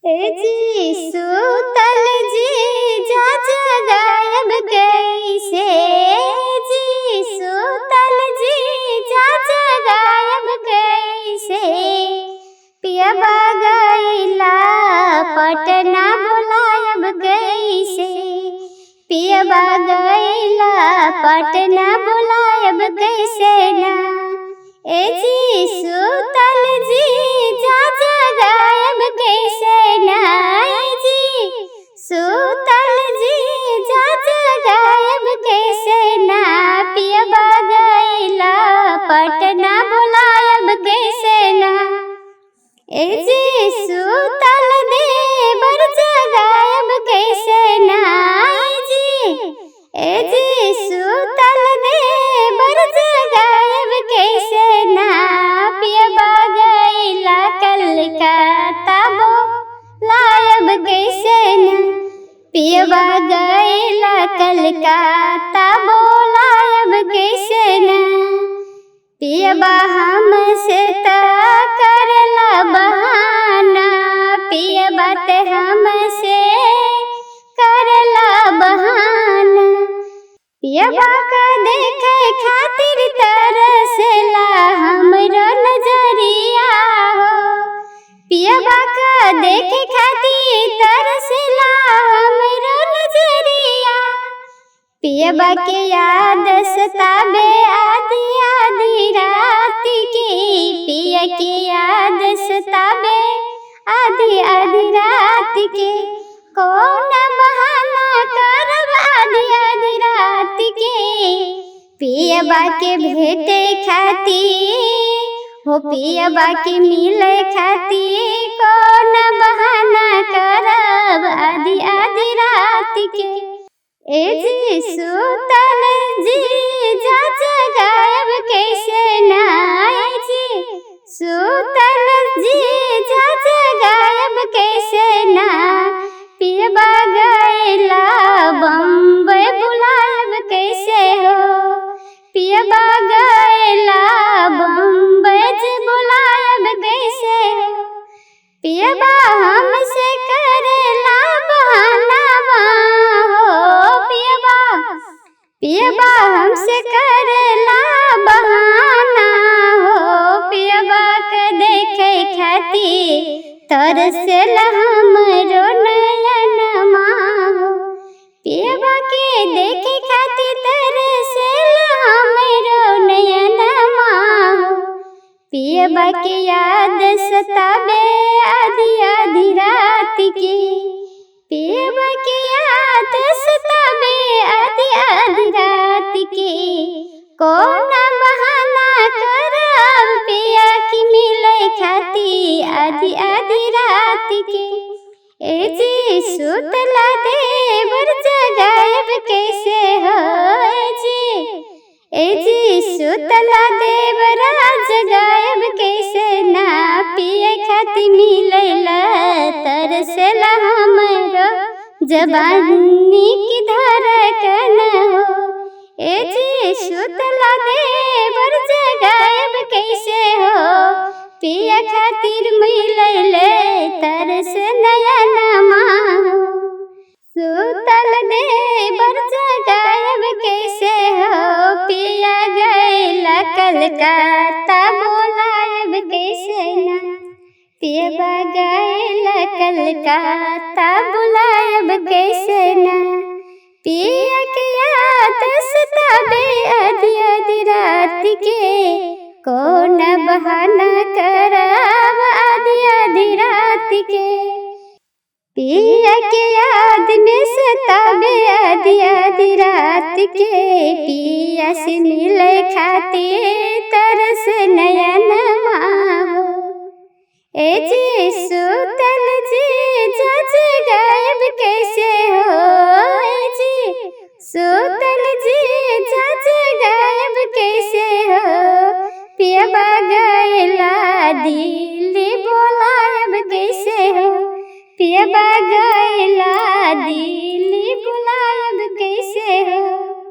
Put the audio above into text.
जी सुतल जी जा गायब कैसे, जी सुतल जी जा गायब कैसे। पियबा गइला पटना बुलायब कैसे, पियबा गइला पटना बुलायब कैसे ना। ए जी सुतल जी जा गायब कैसे ना, ए जी सुतल जी जा गायब कैसे ना। पियबा गइला पटना बुलायब कैसे ना। ए जी सुतल देवर जगायब कैसे ना, ए जी सुतल देवर जगायब कैसे ना। पियबा गइला कलकत्ता बुलायब कैसे ना, पियबा गइला कलकत्ता बुलायब कैसे ना। पियबा हमसे त करला बहाना, पियबा ते हमसे करला बहाना। पियबा का देखे खातिर तरसला हमरो नजरिया हो, पियबा का देखे खातिर तरसला हमरो नजरिया। पियबा के याद सताबे आधी आधी रात के, पिया के याद सताबे आधी आधी रात के। कौन बहाना करब आधी आधी रात के, पियबा के भेटे खातिर हो, पियबा के मिले खातिर कौन बहाना करब आधी आधी रात के। ए जी सुतल जी जा गायब कैसे ना, ए जी सुतल जी जा गायब कैसे ना। पियबा गइला बम्बई बुलायब कैसे हो, पियबा गइला बम्बई जी बुलायब कैसे हो। पियबा हमसे करेला बहाना हो, पियबा पियबा हमसे करेला बहाना हो। पियबा के देखे खातिर तरसला हमरो नयनमा हो, पियबा के देखे खातिर तरसला हमरो नयनमा हो। पियबा के याद सताबे आधी आधी रात के, पियबा के याद सताबे आधी आधी रात के। कौन बहाना करब पिया की मिले खातिर आधी आधी रात के। ए जी सुतला देवर जगायब कैसे हो, ए जी सुतला देवर जगायब कैसे ना। पिए खातिर मिलेला तरसला हमरो जवानी की धड़कन हो। ए जी सुतला देवर जगायब कैसे हो, पिया खातिर मिलेले तरस नयनमा हो। सुतल देवर जगायब कैसे हो, पिया गइला कलकत्ता बुलायब कैसे ना। पियबा गइला कलकत्ता बुलायब कैसे ना। पिया के याद सताबे आधी आधी रात के, कौन बहाना करब आधी आधी रात के। पिया के याद में सताबे आधी आधी रात के, पिया से मिले खातिर तरस नयनमा हो। ए जी सुतल जी जा गायब कैसे हो, ए जी सुतल जी जा गायब कैसे हो। पियबा गइला दिल्ली बुलायब कैसे हो, पियबा गइला दिल्ली।